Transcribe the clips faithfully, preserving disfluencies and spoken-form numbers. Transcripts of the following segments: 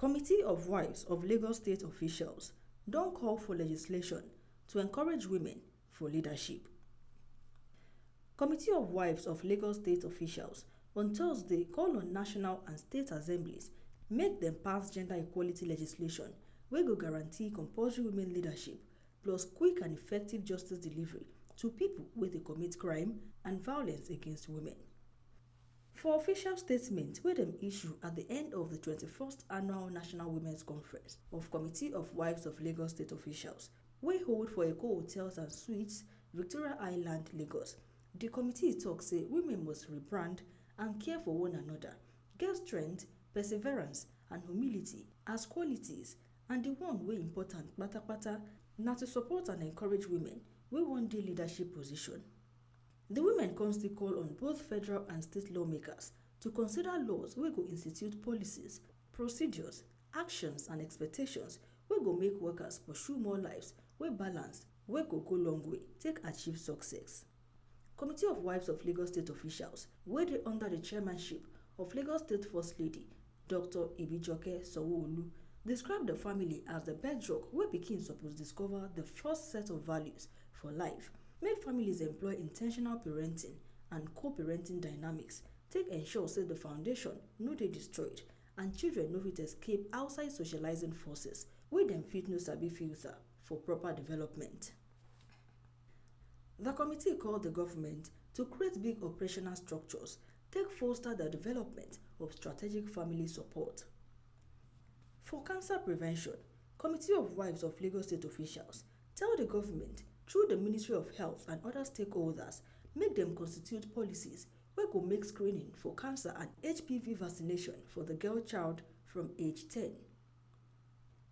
Committee of Wives of Lagos State officials don call for legislation to encourage women for leadership. Committee of Wives of Lagos State officials on Thursday call on national and state assemblies make dem pass gender equality legislation wey go guarantee compulsory women leadership plus quick and effective justice delivery to people wey dey commit crime and violence against women. For official statement wey dem issue at the end of the twenty-first Annual National Women's Conference of Committee of Wives of Lagos State Officials, wey hold for Eko Hotels and Suites, Victoria Island, Lagos, the committee talk say women must rebrand and care for one another, get strength, perseverance, and humility as qualities, and the one wey important patapata na to support and encourage women wey wan dey leadership position. The women come still call on both federal and state lawmakers to consider laws wey go institute policies, procedures, actions, and expectations wey go make workers pursue more lives wey balance, wey go go long way take achieve success. Committee of Wives of Lagos State officials, wey dey under the chairmanship of Lagos State First Lady, Doctor Ibijoke Sanwo-Olu, describe the family as the bedrock wey pikin suppose discover the first set of values for life. Make families employ intentional parenting and co-parenting dynamics, take ensure say the foundation no dey destroyed and children no fit escape outside socializing forces wey dem fit no sabi filter for proper development. The committee call the government to create big operational structures take foster the development of strategic family support. For cancer prevention, Committee of Wives of Lagos State officials tell the government through the Ministry of Health and other stakeholders make dem constitute policies wey go make screening for cancer and H P V vaccination for the girl child from age ten.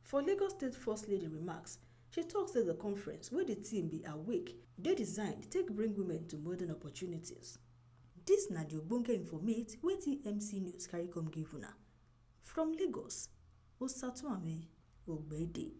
For Lagos State First Lady remarks, she talk say the conference wey the theme be Awake dey designed take bring women to modern opportunities. Dis na the ogbonge informate wey T M C News carry come give una. From Lagos, Osatuame Ogbede.